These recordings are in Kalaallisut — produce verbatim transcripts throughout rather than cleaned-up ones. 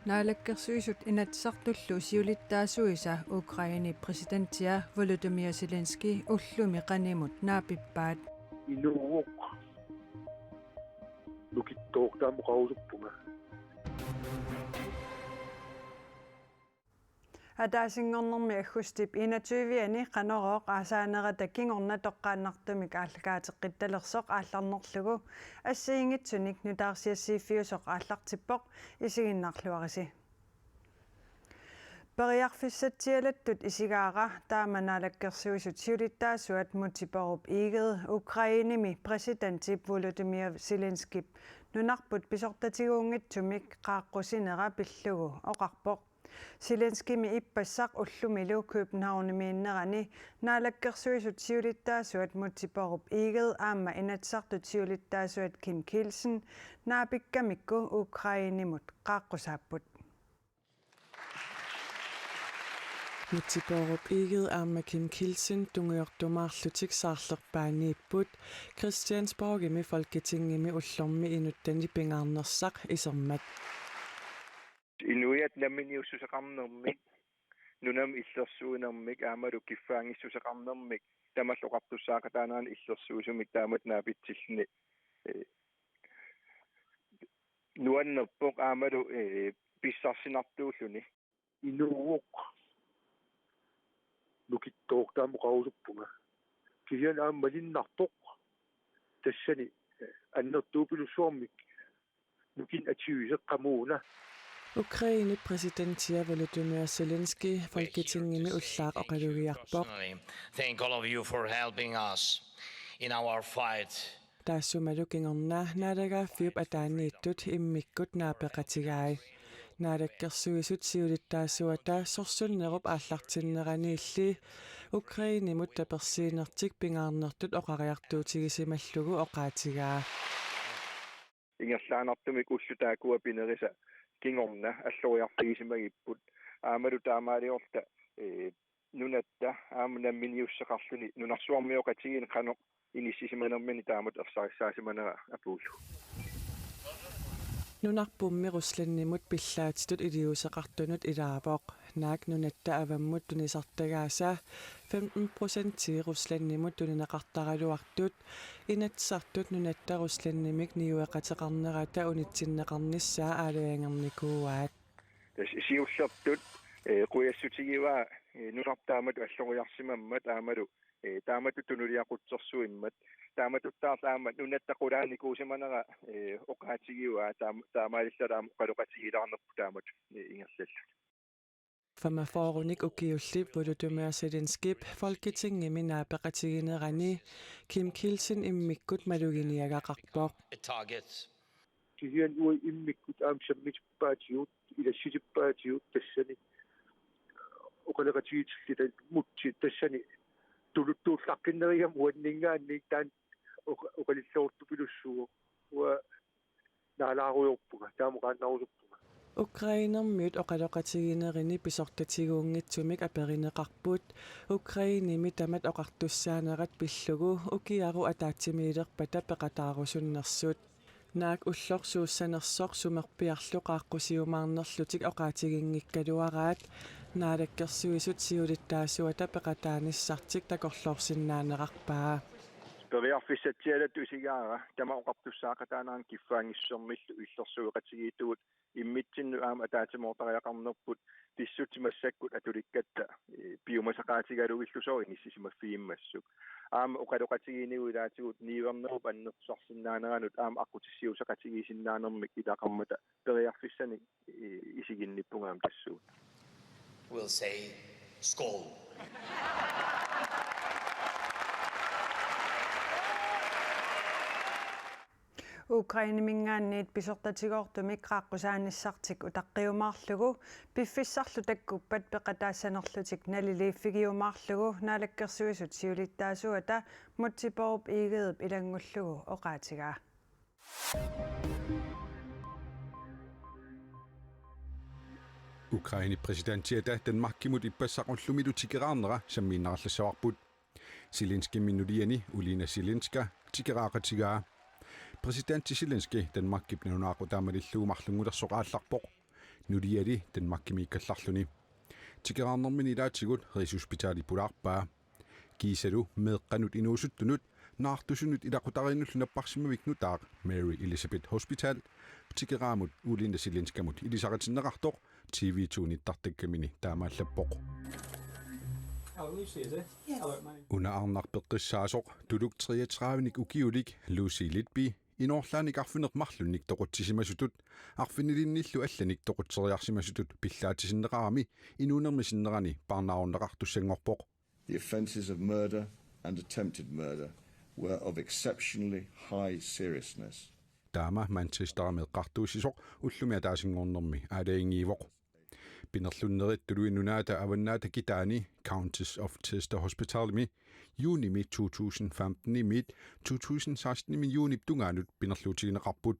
Naalakkersuisut Inatsisartullu siulittaasuisa Ukrainep præsidentia Volodymyr Zelensky ullumi qanimut naapippaat. Inuuvoq. Nukittoortaamut oqarusuppunga. Ataasinngornermi aggustip enogtyve-ani Qanorooq aasaanerata kingorna toqqaannartumik aallakaateqqittalersoq aallarnerlugu assigiinngitsunik nutaarsiassiiffiusoq aallartippoq, isiginnaarluarisi. Periarfissatsialattut isigaara taama Naalakkersuisut siulittaasuat Múte Bourup Egede Ukrainemi præsidentip Volodymyr Zelenskip nunarput pisortatiguunngitsumik qaaqqusinera pillugu oqarpoq. Zelenskimi ippassaq ullumilu Københavnimiinnerani Naalakkersuisut siulittaasuat Múte Bourup Egede aamma Inatsisartut siulittaasuat Kim Kielsen naapikkamikku Ukrainemut qaaqqusaapput. Múte Bourup Egede aamma Kim Kielsen tungujortumaarlutik saarlerpaaniipput Christiansborgimi Folketingimi ullormi inuttani pingaarnersaq isermat. Inuiaat namminiussuseqarnermik, nunami illersuinermik aammalu kiffaanngissuseqarnermik tamallu oqartussaaqataanerani illersuisumik taamatut naapitsilluni, eh, nuannerpoq aammalu, eh, pissarsinartuulluni. Inuuvoq. Nukittoortaamut oqarusuppunga. Kisianni aamma malinnartoq. Tassani, eh, annertuupilussuarmik nukinnik atuiseq qamuuna. Ukrainep præsidentia Volodymyr Zelensky Folketingimi ullaaq oqalugiarpoq. Thank all of you for helping us in our fight. Taassumalu kingorna naalagaaffiup ataaniittut immikkut naapeqatigai. Naalakkersuisut siulittaasuata sorsunnerup aallartinneraniilli Ukrainemut tapersiinertik pingaarnertut oqariartuutigisimallugu oqaatigaa. Ingerlaannartumik ullut taakkua pinerisa kingorna alloriarfigisimagipput. Aammalu taamaaliorluta, eh, nunatta aamma namminiussuseqarluni nunarsuarmioqatigiinni qanoq inissisimanermini taamatut ersarissaasimanera apuullugu. Nunarpummi Ruslandimut pillaatitut iliuuseqartunut ilaavoq. Naak nunatta avammut tunisartagaasa femten procentii Ruslandimut tunineqartaraluartut Inatsisartut nunatta Ruslandimik niueqateqarnerata unitsinneqarnissaa aalajangernikuuaat. Tassa siullertut, eh, qujassutigivaa, eh, nunarput taamatut alloriarsimammat aammalu, eh, taamatut tunuliaqutsersuimmat. Taamatuttaarlu aamma nunatta qulaanikuusimanera, eh, oqaatigivaa taam-, taamaalillutalu aamma oqaloqatigilaarnerput taamatut, eh, ingerlalluni. Femogfyrrenik ukiullip Volodymyr Zelenskip Folketingimi naapeqatiginerani Kim Kielsen immikkut maluginiagaqarpoq. Target. Kisianni uagut immikkut aamma sammisippaatigut, ilassisippaatigut tassani oqaloqatigiitillutalu Múte tassani tuluttuullaqqinnerigami uanninngaanniit taanna oqa-, oqalilluartupilussuuvoq. Uanga naalaarujoorpunga, taama oqaannarusuppunga. Ukrainermiut oqaloqatiginerini pisortatiguunngitsumik aperineqarput, Ukrainemi tamat oqartussaanerat pillugu ukiaru ataatsimiilerpata peqataarusunnersut. Naak ullorsuussanersoq sumerpiarlu qaaqqusiumaarnerlutik oqaatiginngikkaluaraat, Naalakkersuisut siulittaasuata peqataanissartik takorloorsinnaanerarpaa. Periarfissatsialattut isigaara tamanna oqartussaaqataanerani kiffaanngissusermillu illersueqatigiittugut immitsinnut aamma ataatsimoortariaqarnerput pissutsit massakkut atulikkatta, eh, piumasaqaatigalugillu sooq inissisimaffigimmassuk. Aamma oqaloqatigiinnigut ilaatigut niuernerup annertusarsinnaaneranut aamma aqqutissiuuseqatigiissinnaanermik ilaqarmata periarfissanik, eh, isiginnippunga aamma tassuuna. We'll say, "Skål." Ukraineminngaanniit pisortatigoortumik qaaqqusaanissartik utaqqiumaarlugu piffissarlu takkuppat peqataassanerlutik naliliiffigiumaarlugu Naalakkersuisut siulittaasuata Múte Bourup Egedep ilanngullugu oqaatigaa. Ukrainep præsidentiata Danmarkimut ippassaq ullumilu tikeraarnera sammiinnarallassavarput. Zelenskymmi nuliani Olena Zelenska tikeraaqatigaa. Præsidenti Zelenski Danmarkip nalunaaqutaamalillugu marlunngulersoq aallarpoq. nuliali Danmarkimiikkallarluni. Tikeraarnermini ilaatigut Rigshospitalit pulaarpaa. Kiisalu meeqqanut inuusuttunut naartusunut ilaqutariinnullu napparsimmavik nutaaq Mary Elizabeth Hospital tikeraamut Ulinda Zelenskamut ilisaritinneqartoq T V to nittartakkamini taamaallappoq. Una arnaq peqqissaasoq tuluk treogtredive-nik ukiulik Lucy Litby inoorlaanik arfineq-marlunnik toqutsisimasutut arfinilinnillu allanik toqutseriarsimasutut pillaatisinneqarami inuunermi sinnerani parnaarunneqartussanngorpoq. The offences of murder and attempted murder were of exceptionally high seriousness. Taama Manchesterimi eqqartuussisoq ullumi ataasinngornermi aalajangiivoq. Pinerlunnerit tuluit nunaata Avannaata Kitaani Countess of Chester Hospitalimi juunimi to tusind femten-imiit to tusind seksten-imi juunip tungaanut pinerluutigineqarput.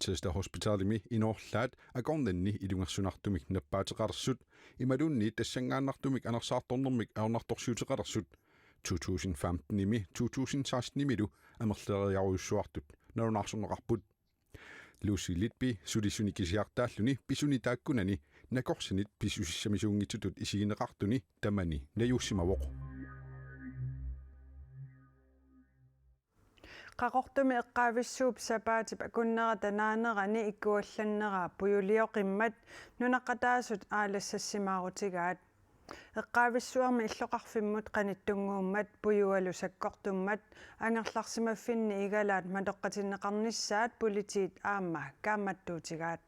Chester Hospitalimi inoorlaat akornanni ilungersunartumik nappaateqalersut imaluunniit tassanngaannartumik anersaartornermik ajornartorsiuteqalersut to tusind femten-imi to tusind seksten-imilu amerleriarujussuartut nalunaarsorneqarput. Lucy Litby sulissuni kisiartaalluni pisuni taakkunani nakorsanit pisusissamisuunngitsutut isigineqartuni tamani najuussimavoq. Qaqortumi eqqaavissuup sapaatip akunnerata naanerani ikuallannera pujulioqimmat nunaqqataasut aalassassimaarutigaat. Eqqaavissuarmi illoqarfimmut qanittunnguummat pujualu sakkortummat angerlarsimaffinni igalaat matoqqatinneqarnissaat politiit aamma kaammattuutigaat.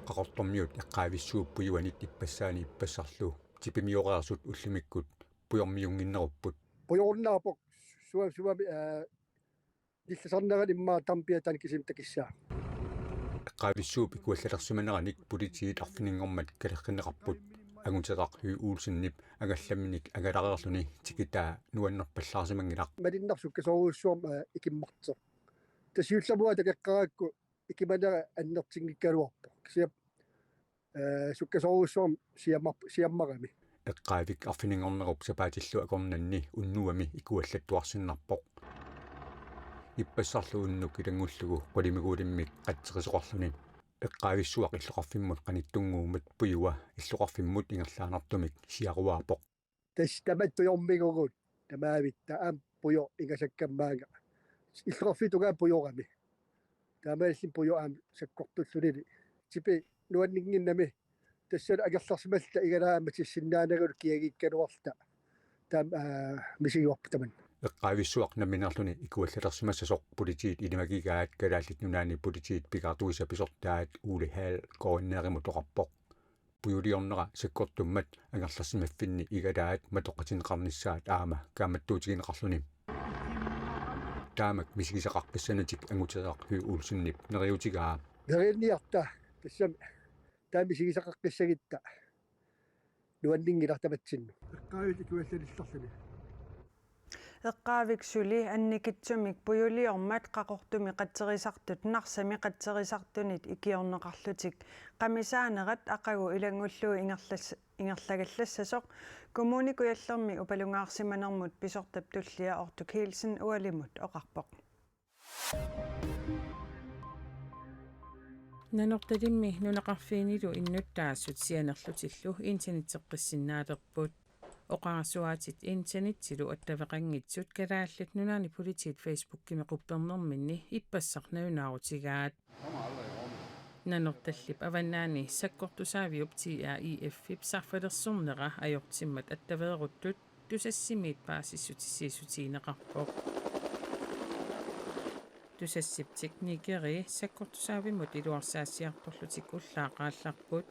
Qaqortormiut eqqaavissuup pujuanit ippassaani ippassarlu tipimioreersut ullumikkut pujormiunnginnerupput. Pujorunnaarpoq sua-, suami, aa, nillasarnerani immaqa tampiataani kisimi takissaa. Eqqaavissuup ikuallalersimaneranik politiit arfininngormat kalerrinneqarput. Anguteraq Høegh Olsenip angallamminik angalareerluni tikitaa nuannerpallaarsimanngilaq. Malinnar sukkasoorujussuarmik, aa, ikimmartoq. Tassa siullermik takoqqarakku ikimanera annertunngikkaluarpoq. Kisianni, aa, sukkasoorujussuarmik siamma-, siammarami. Eqqaavik arfininngornerup sapaatillu akornanni unnuami ikuallattuarsinnarpoq. Ippassarlu unnuk ilanngullugu qulimiguulimmik qatserisoqarluni. Eqqaavissuaq illoqarfimmut qanittunnguummat pujua illoqarfimmut ingerlaannartumik siaruaarpoq. Tassa tamatta pujormigugut tamaavitta aamma pujoq ingasakkammaanga. Illoqarfiup tungaa pujorami. Taamaalilluni pujoq aamma sakkortulluni. Tipi nuanninnginnami. Tassa angerlarsimalluta igalaat ammatissinnaanagulu kiagiikkaluarluta. Taama, aa, misigivarput tamanna. Eqqaavissuaq nammineerluni ikuallalersimassasoq politiit ilimagigaat Kalaallit Nunaanni politiit pigaartuisa pisortaat Ole Hall K N R-imut oqarpoq. Pujuliornera sakkortummat angerlarsimaffinni igalaat matoqqatinneqarnissaat aamma kaammattuutigineqarluni. Taamak misigisaqaqqissanatik Anguteraq Høegh Olsenip neriuutigaa. Neriunniarta tassami taama misigisaqaqqissagutta nuanninngilaq tamatsinnut. Eqqaavik ikuallalillarluni. Eqqaavik suli annikitsumik pujuliormat Qaqortumi qatserisartut Narsami qatserisartunit ikiorneqarlutik qamisaanerat aqagu ilanngullugu ingerlas-, ingerlagallassasoq Kommune Kujallermi upalungaarsimanermut pisortap tullia Ortuk Kielsen ualimut oqarpoq. Nanortalimmi nunaqarfiinilu innuttaasut sianerlutillu internetteqqissinnaalerput. Oqarasuaatit internetsilu attaveqanngitsut Kalaallit Nunaanni Politiit Facebookimi quppernerminni ippassaq nalunaarutigaat. Nanortallip Avannaani sakkortusaaviup T R I F-ip sarfalersornera ajortimmat attaveeruttut Tusassimiit paasissutissiissutigineqarpoq. Tusassip teknikeri sakkortusaavimut iluarsaassiartorlutik ullaaq aallarput.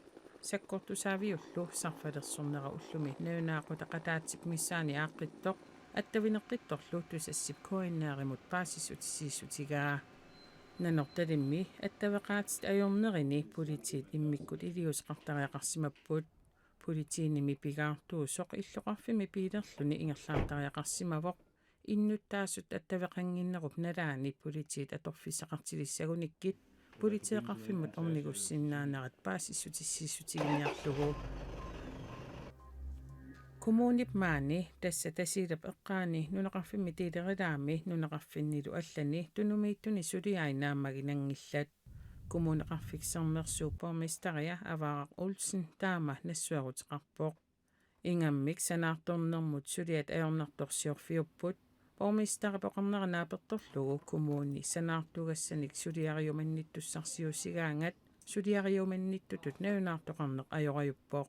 Sakkortusaaviullu sarfalersornera ullumi nalunaaqutaqataatsip missaani aaqqittoq attavineqqittorlu Tusassip K N R-imut paasissutissiissutigaa. Nanortalimmi attaveqaatit ajornerini politiit immikkut iliuuseqartariaqarsimapput. Politiinimi pigaartuusoq illoqarfimmi biilerluni ingerlaartariaqarsimavoq. Innuttaasut attaveqannginnerup nalaani politiit atorfissaqartilissagunikkit politeeqarfimmut ornigussinnaanerat paasissutissiissutiginiarlugu. Kommunip maani, tassa Tasiilap eqqaani nunaqarfimmi Tiilerilaami nunaqarfinnilu allani tunumiittuni suliai naammaginanngillat. Kommuneqarfik Sermersuup borgmesteria Avaaraq Olsen taama nassueruteqarpoq. Ingammik sanaartornermut suliat ajornartorsiorfiupput. Borgmesterip oqarnera naapertorlugu kommuni sanaartugassanik suliariumannittussarsiuussigaangat suliariumannittutut nalunaartoqarneq ajorajuppoq.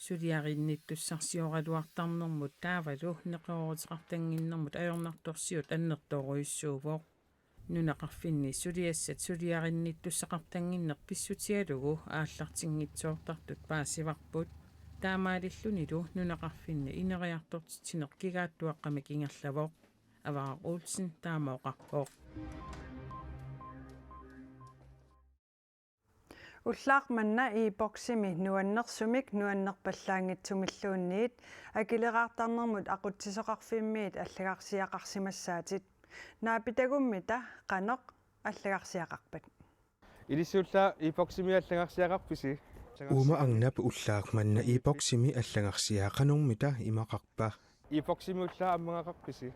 Suliarinnittussarsioraluartarnermut taavalu neqerooruteqartannginnermut ajornartorsiut annertoorujussuuvoq. Nunaqarfinni suliassat suliarinnittussaqartannginneq pissutigalugu aallartinngitsoortartut paasivarput. Taamaalillunilu nunaqarfinni ineriartortitsineq kigaattuaqqamik ingerlavoq. Avaaraq Olsen taama oqarpoq. Ullaaq manna e-boksimi nuannersumik nuannerpallaanngitsumilluunniit akileraartarnermut aqutsisoqarfimmiit allagarsiaqarsimassaatit. Naapitagummita qanoq allagarsiaqarpat? Ilissi ullaaq e-boksimi allagarsiaqarpisi? Uuma Angnap ullaaq manna e-boksimi allagarsiaa, qanormita imaqarpa? E-boksimi ullaaq ammagaqarpisi?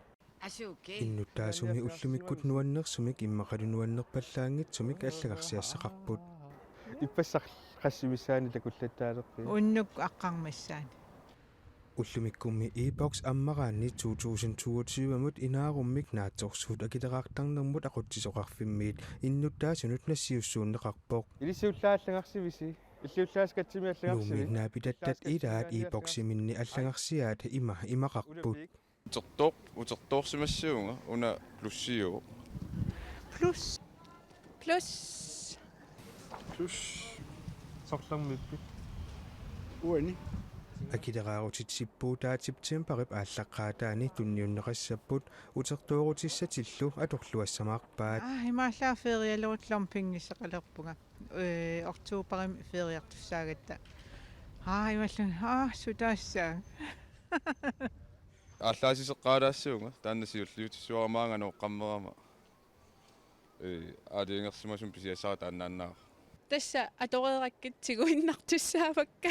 Innuttaasumi ullumikkut nuannersumik immaqalu nuannerpallaanngitsumik allagarsiassaqarput. Ippassaq qassit missaanni takullattaalerpit? Unnuk aqqarmik missaani. Ullumikkummi e-boks ammaraanni to tusind toogtyve-mut inaarummik naatsorsuut akileraartarnermut aqutsisoqarfimmiit innuttaasunut nassiussuunneqarpoq. Ilissi ullaaq allagarsivisi? Illit ullaaq skattimi allagarsivit? Nuummi naapitattat ilaat e-boksiminni allagarsiaat ima imaqarput. Utertooq-, utertoorsimassavunga, una plussiuvoq. Plus. Plus. Plus. Sorlermiippit? Uani. Akileraarutit sippuutaat septembarip aallaqqaataani tunniunneqassapput, utertoorutissatillu atorluassamaarpaat. Aa, imaallaat ferialeruttorluarlunga pinngitsoortarpunga. Ee, oktobarimi feriartussaagatta. Aa, imaallaat, aa, sutaassaanga. Aallaasiseqqaalaassavunga, taanna siulliutissuara maanga nooqqammerama. Ee, aalajangersimasumik pisiassara taannaannaavoq. Tassa atoreerakkit tiguinnartussaavakka.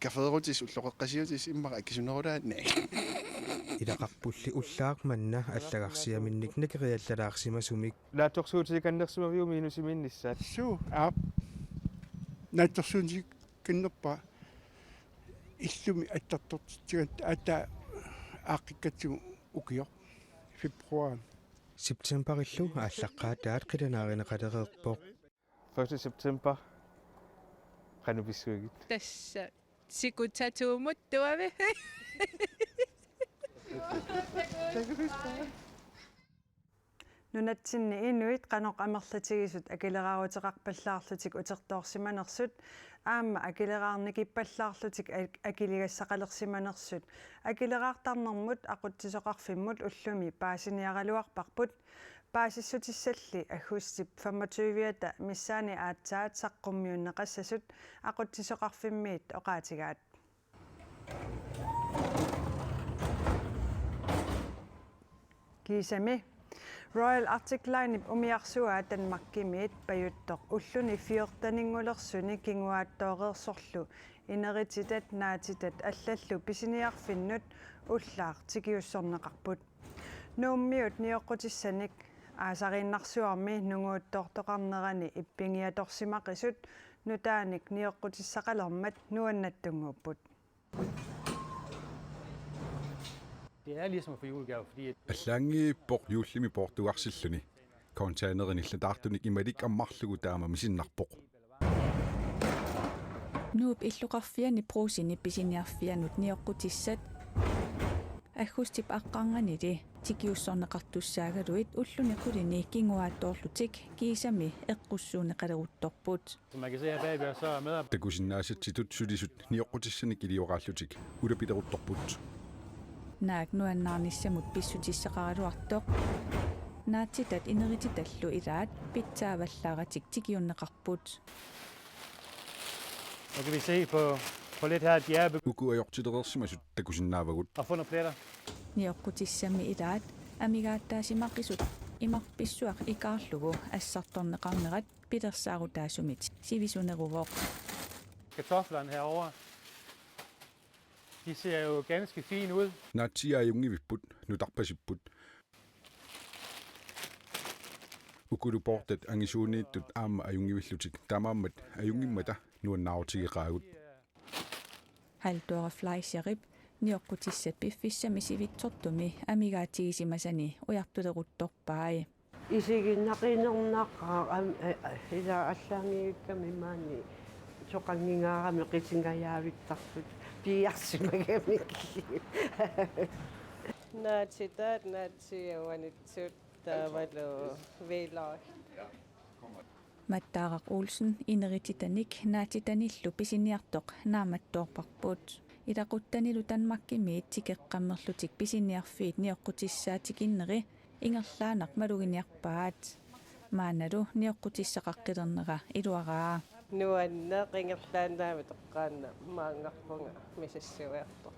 Kafeerutis ulloqeqqasiutis immaqa akisunerulaanni. Ilaqarpulli ullaaq manna allagarsiaminnik nakeriallalaarsimasumik. Naatsorsuutigikannersimaviuk minusimiinnissaat? Suu, aap. Naatsorsuutigikannerpara illumi attartortitsigatta aatsaat aaqqikkatsigu ukioq februarimi. Septembarillu aallaqqaataat qilanaarineqalereerpoq. Første september. Qanoq pissuigit? Tassa sikut tatuumut tuavi. Nunatsinni inuit qanoq amerlatigisut akileraaruteqarpallaarlutik utertoorsimanersut aamma akileraarnikippallaarlutik ak-, akiligassaqalersimanersut akileraartarnermut aqutsisoqarfimmut ullumi paasiniaraluarparput. Paasissutissalli aggustip femogtyve-ata missaani aatsaat saqqummiunneqassasut aqutsisoqarfimmiit oqaatigaat. Kiisami Royal Arctic Linep umiarsuaa Danmarkimiit pajuttoq ulluni fjorteninngulersuni kinguaattooreersorlu inerititat naatitat allallu pisiniarfinnut ullaaq tikiussorneqarput. Nuummiut nioqqutissanik aasariinnarsuarmi nunguuttoortoqarnerani ippinngiatorsimaqisut nutaanik nioqqutissaqalermat nuannattunnguupput. Det er ligesom at få julegave, fordi at Allaanngiippoq juullimi poortugarsilluni. Containerit nillataartunik imalik ammarlugu taama misinnarpoq. Nuup illoqarfiani Brugseni pisiniarfianut nioqqutissat aggustip aqqarnganili tikiussorneqartussaagaluit ulluni qulini kinguaattoorlutik kiisami eqqussuunneqaleruttorput. Som man kan se her bagved, så er medarbejder- Takusinnaasatsitut sulisut nioqqutissanik ilioraallutik ulapileruttorput. Naak nuannaarnissamut pissutissaqaraluartoq. Naatitat inerititallu ilaat pitsaavallaaratik tikiunneqarput. Nu kan vi se på, på lidt her, at de er begyndt Uku ajortilereersimasut takusinnaavagut. At få nogle pletter. Nioqqutissami ilaat amigaataasimaqisut imarpissuaq ikaarlugu assartorneqarnerat pilersaarutaasumit sivisuneruvoq. Kartoflerne herovre. De ser jo ganske fine ud. Naatsiit ajunngivipput, nutarpasipput. Ukulu poortat angisuuniittut aamma ajunngivillutik, taamaammat ajunngimmata nuannaarutigeqaagut. Halldora Fleischerip nioqqutissat piffissami sivitsortumi amigaatigisimasani ujartuleruttorpai. Isiginnaqinernaqa am-, eh, eh, ila allaanngikkami maani soqanngingaarami qitingajaavittarput piiarsimagamik. Naatitaat naatsiiavanitsut taavalu viilaaq. Mattaaraq Olsen inerititanik naatitanillu pisiniartoq naammattoorparput. Ilaquttanilu Danmarkimiit tikeqqammerlutik pisiniarfiit nioqqutissaat tikinneri ingerlaannaq maluginiarpaat. Maannalu nioqqutissaqaqqilernera iluaraa. Nuanneq ingerlaannaq toqqaannaq maanngarpunga misissuiartortoq.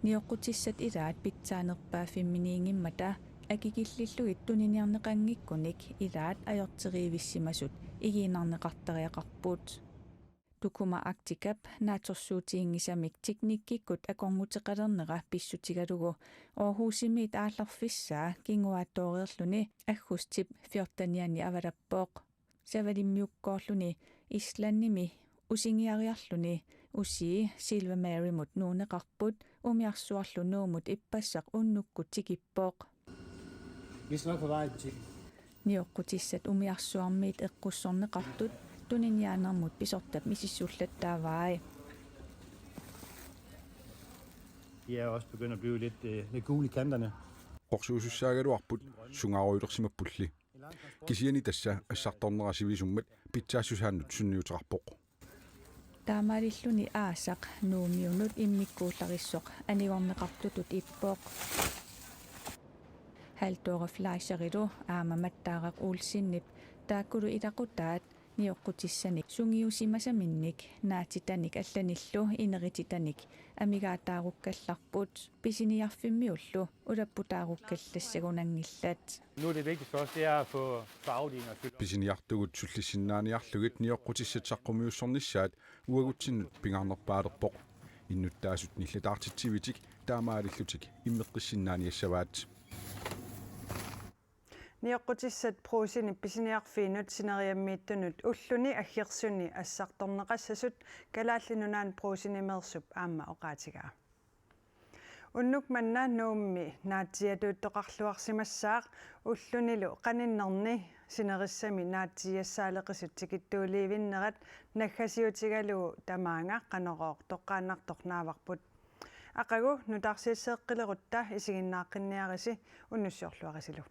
Nioqqutissat ilaat pitsaanerpaaffimminiinngimmata akikillillugit tuniniarneqanngikkunik ilaat ajorteriivissimasut igiinnarneqartariaqarput. Tukuma Arcticap naatsorsuutiginngisamik teknikkikkut akornuteqalernera pissutigalugu Aarhusimiit aallarfissaa kinguaattooreerluni aggustip fjortenianni avalappoq. Savalimmiukkoorluni Islandimi usingiariarluni usii Silver Marymut nuunneqarput, umiarsuarlu Nuummut ippassaq unnukkut tikippoq. Vi skal nok få vej i butikken. Nioqqutissat umiarsuarmiit eqqussorneqartut tuniniaanermut pisortap misissullattaavai. De er også begyndt at blive lidt, øh, lidt gule i kanterne. Qorsuusussaagaluarput, sungaarujulersimappulli. Kisianni tassa assartornera sivisummat pitsaassusaannut sunniuteqarpoq. Taamaalilluni aasaq Nuummiunut immikkuullarissoq anigorneqartutut ippoq. Halldora Fleischerilu aamma Mattaaraq Olsenip taakkulu ilaqutaat nioqqutissanik sungiusimasaminnik naatitanik allanillu inerititanik amigaataarukkallarput, pisiniarfimmiullu ulapputaarukkallassagunanngillat. Nu er det vigtigste for os, det er at få, få afdelingen at fylde op. Pisiniartugut sullissinnaaniarlugit nioqqutissat saqqummiussornissaat uagutsinnut pingaarnerpaalerpoq. Innuttaasut nillataartitsivitik taamaalillutik immeqqissinnaaniassavaat. Nioqqutissat Brugsenip pisiniarfiinut sineriammiittunut ulluni aggersuni assartorneqassasut Kalaallit Nunaanni Brugsenimeersup aamma oqaatigaa. Unnuk manna Nuummi naatsiiatuuttoqarluarsimassaaq ullunilu qaninnerni sinerissami naatsiiassaaleqisut tikittuuliivinnerat naggasiutigalugu tamaanga Qanorooq toqqaannartoq naavarput. Aqagu nutaarsiasseeqqilerutta isiginnaaqqinniarisi, unnussiorluarisilu.